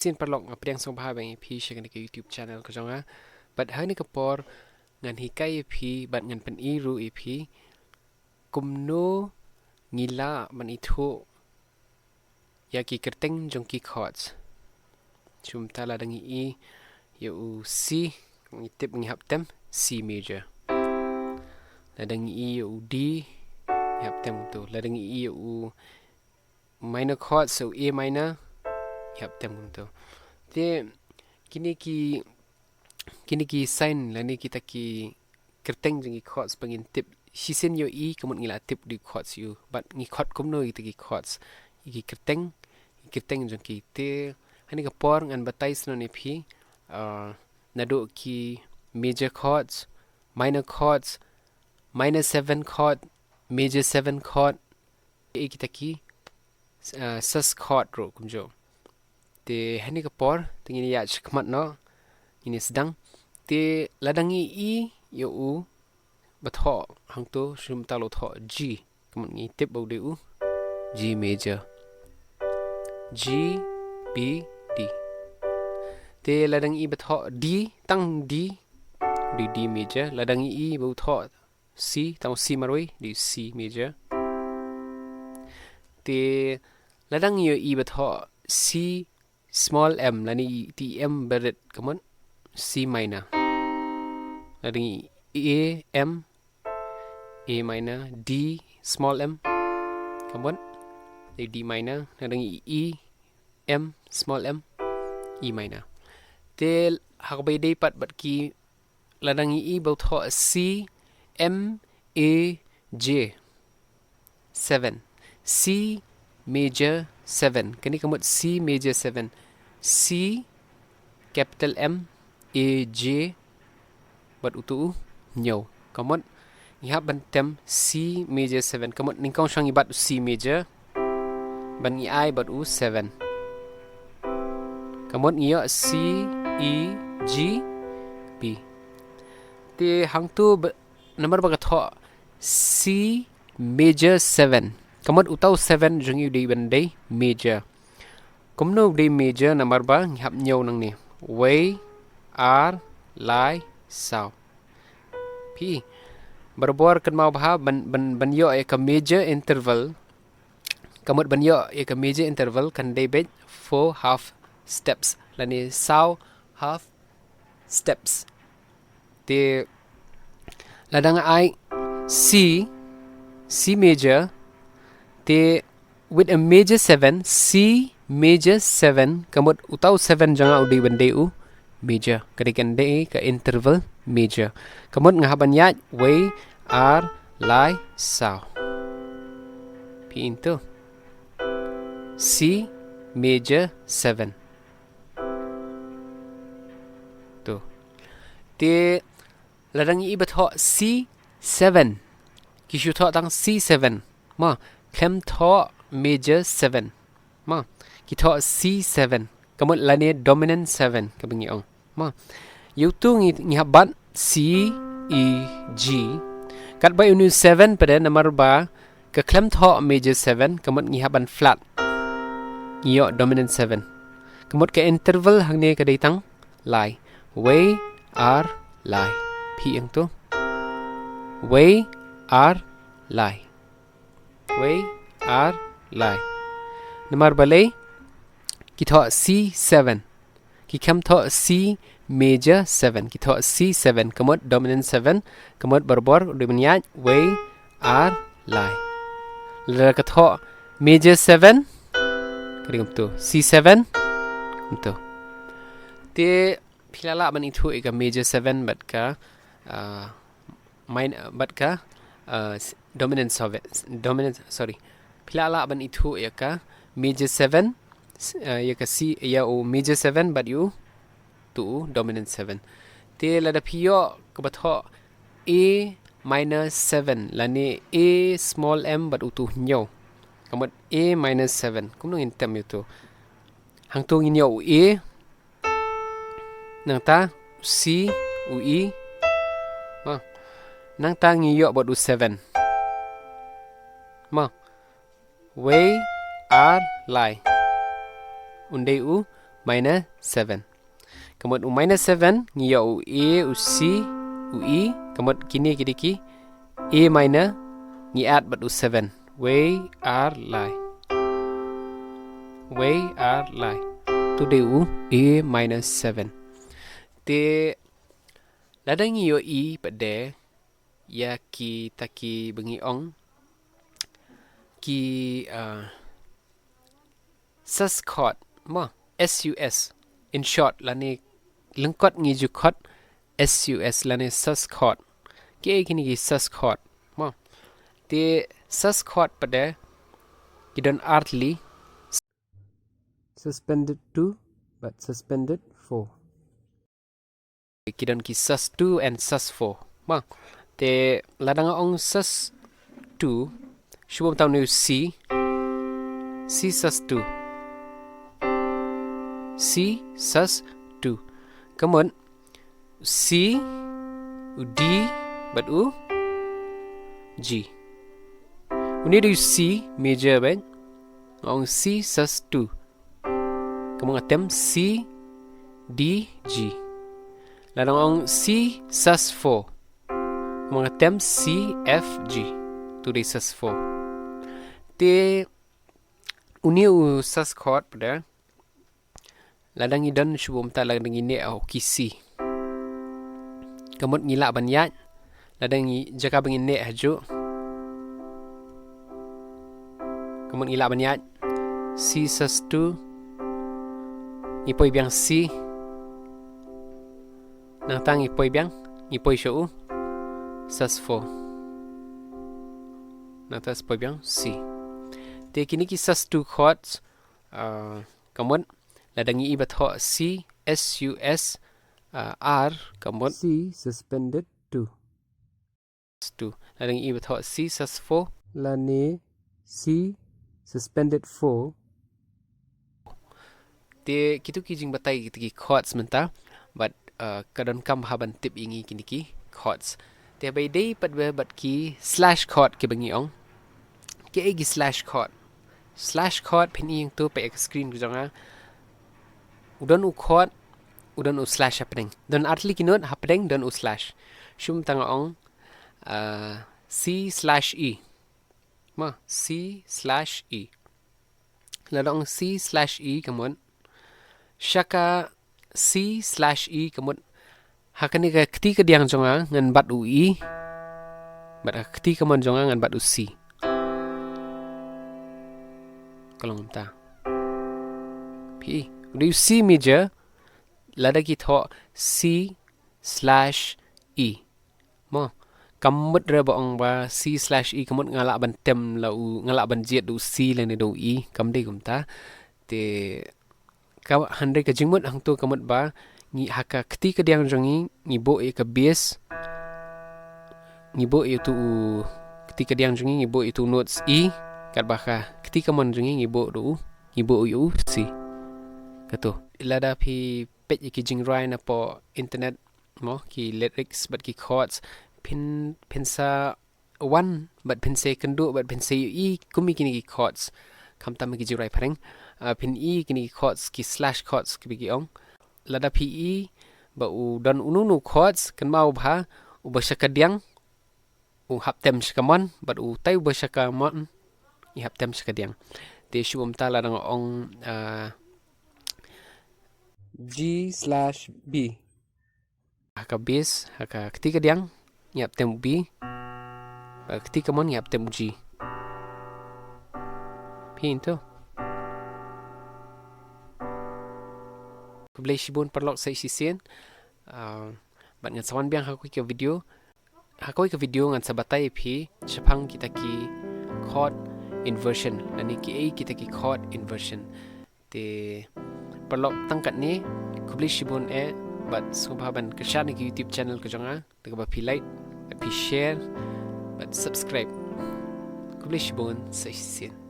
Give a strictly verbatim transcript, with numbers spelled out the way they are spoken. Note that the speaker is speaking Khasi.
Shisien paralok, nga pdiang sngewbha biang ïa phi sha kane ka YouTube channel ka jong nga. Bad ha kane ka por ngan hikai ïa phi bad ngan pyni ruh ïa phi kumno ngi lah ban ithuh ïa ki kyrteng jong ki chords. Shu mynta lada ngi ïohi ïa u C, ngi tip ngi hap tem C major. Lada ngi ïohi ïa u D, ngi hap tem kumto. Lada ngi ïohi ïa u minor chord, so A minor, ngi hap tem kumto. Te kine ki, kine ki sign lane kita ki kyrteng jong ki chords ba ngin tip shisien ïohi, ka mut ngi la tip u dei u chords ïa u, bad ngi khot kumno ïa kita ki chords, ïa ki kyrteng, ïa ki kyrteng jong ki. Te ha kane ka por ngan batai shuh ïa phi, ah, naduh ki major chords, minor chords, minor seven chord, major seven chord, ïa kita ki, ah, sus chord ruh kumjuh. Te ha kane ka por te ngin ïa shakmat noh, ngin ïa sdang. Te lada ngi ïohi ïa u ba thoh hangto, shu mynta la u thoh G, ka mut ngi tip ba u dei u G major. G, B, D. Te lada ngi ïohi ba thoh D, tang D, u dei D major. Lada ngi ïohi ba u thoh C, tang u C marwei, u dei u C major. Te lada ngi ïohi ba thoh C small m, lane ïa i M barit, ka mut C minor. Lada ngi ïohi A M, A minor, D small m, ka mut D minor. Lada ngi ïohi E M small m, E minor. Te ha kaba ïadei pat bad ki, lada ngi ïohi ba u thoh C M A J seven, C major seven, kane ka mut C major seven, C capital M A J, bad uto u hynñiew. Ka mut ngi hap ban tem C major seven, ka mut nyngkong shwa ngi bat u C major, bad ngi ai bad u seven. Ka mut ngi ïoh C, E, G, B. Te hangto ba, namar ba ka thoh C major seven, ka mut uta u seven jong ngi u dei ban dei major. Kumno u dei major? Namar ba ngi hap ñiew nangne, wei, ar, lai, saw. Phi, barabor kynmaw bha ban, ban, ban ïoh ïa ka major interval. Ka mut ban ïoh ïa ka major interval kan dei beit four half steps, lane saw half steps. Te lada nga ai C, C major, te with a major seven, C major seven, ka mut uta u seven jong nga u dei ban dei u major, ka dei kan dei ka interval major. Ka mut nga hap ban ïaid wei, ar, lai, saw. Phi ïohi to, C major seven. To. Te lada ngi ïohi ba thoh C seven, ki shu thoh tang C seven. Mo, khlem thoh major seven. Mo, ki thoh C seven, ka mut lane dominant seven kaba ngi ong. Mo, ïa uto ngi, ngi hap bat C, E, G. Katba ïa une u seven pat de, namar ba ka khlem thoh major seven, ka mut ngi hap ban flat, ngi ïoh dominant seven. Ka mut ka interval hangne ka dei tang lai. Wei, ar, lai. Phi ïohi to, wei, ar, lai. Wei, ar, lai. Namar balei? Ki thoh C seven. Ki khlem thoh C major seven, ki thoh C seven, ka mut dominant seven, ka mut barabor u dei ban ïaid wei, ar, lai. Lada ka thoh major seven, ka dei kumto, C seven, kumto. Te phi la lah ban ithuh ïa ka major seven bad ka, ah, min-, bad ka, ah, s-, dominant seven, dominant, sorry. Phi la lah ban ithuh ïa ka major seven, s-, ah, ïa ka C, ïa u major seven bad ïa uto u dominant seven. Te lada phi ïoh kaba thoh A minor seven lane A small m bad uto u hynñiew, ka mut A minor seven, kumno ngin tem ïa uto? Hangto ngin ïoh u A, nangta u C, u E. Mo, nangta ngi ïoh bad u seven. Mo, wei, ar, lai. Un dei u minor seven. Ka mut u minor seven ngi ïoh u A, u C, u E. Ka mut kine ki dei ki A minor, ngi add bad u seven. Wei ar lai. Wei ar lai. Tu dei u A minor seven. Te lada ngi ïohi pat de ïa kita kiba ngi ong ki, uh, sus chord, mo, S U S. In short, lane lyngkot ngi ju khot S U S lane sus chord. Kiei kine ki sus chord, mo? Te sus chord pat de ki don artylli, suspended two bad suspended four. Ki don ki sus two and sus four, mo? Te lada nga ong sus two, shu bam tang une u C, C sus two. C sus two. Ka mut C, u D bad u G. Une dei u C major, bad nga ong C sus two. Ka mut nga tem C, D, G. Lada nga ong C sus four, ka mut nga tem C, F, G. Tu dei sus four. Te une u sus chord pat de, lada ngi don, shu bam tang lada ngi neh ha u key C, ka mut ngi lah ban ïaid. Lada ngi, jaka ba ngi neh hajuh, ka mut ngi lah ban ïaid C sus two, ngi poi biang C. Nangta ngi poi biang, ngi poi sha u sus four. Nangta poi biang C. Te kine ki sus two chords, uh, ka mut lada ngi i ba thoh C, S U S, uh, R, ka mut C suspended two. Two. Lada ngi i ba thoh C sus four lane C suspended four. Te kito ki jingbatai kita ki chords mynta, bad, uh, ka donkam bha ban tip ïa ngi kine ki chords. Te ba ïadei pat bad ki slash chord kiba ngi ong. Kiei ki slash chord? Slash chord phin i hangto pat ha ka screen ka jong nga. U don u chord, u don u slash hapdeng. Don artylli ki note, hapdeng don u slash. Shu bam tang nga ong, uh, C slash E. Mo, C slash E. Lada ong C slash E ka mut, sha ka C slash E ka mut, ha kane ka kti kadiang jong nga ngan bat u E, bad ha ka kti kamon jong nga ngan bat u C. Ka long kumta. Phi i, u dei u C major, lada ki thoh C slash E. Mo, kam mut re ba ong ba C slash E, ka mut nga lah ban tem la u, nga lah ban jied da u C lane da u E, kam dei kumta. Te ka, hynrei ka jingmut hangto ka mut ba ngi ha ka kti kadiang jong ngi, ngi buh ïa ka bass, ngi buh ïa uto u, kti kadiang jong ngi, ngi buh ïa uto u notes E, katba ka kti kamon jong ngi, ngi buh da u, ngi buh ïa u C. Kato. Lada phi peit ïa ki jingrwai napoh internet, mo, ki lyrics bad ki chords, phin, phin sa wan bad phin sa ïakynduh bad phin sa ïohi kum ïa kine ki chords. Khamtam ha ki jingrwai phareng, ah, phin i kine ki chords, ki slash chords kiba ki ong. Lada phi i ba u don uno uno u chords, kynmaw bha, uba sha kadiang u hap tem sha kamon, bad utai uba sha kamon i hap tem sha kadiang. Te shu bam tang lada nga ong, ah, G slash B. Ha ka bass, ha ka kti kadiang ngi hap tem u B. Ha ka kti kamon ngi hap tem u G. Phi i to. Khublei shibun paralok sa shisien. Ah, bad ngan sa wan biang ha kawei ka video. Ha kawei ka video ngan sa batai ïa phi shaphang kita ki chord inversion, lane kiei kita ki chord inversion. Te paralok, tang katne, khublei shibun eh, bad sngewbha ban kyrshan ïa ka YouTube channel ka jong nga da kaba phi like, bad phi share, bad subscribe. Khublei shibun, sa shisien.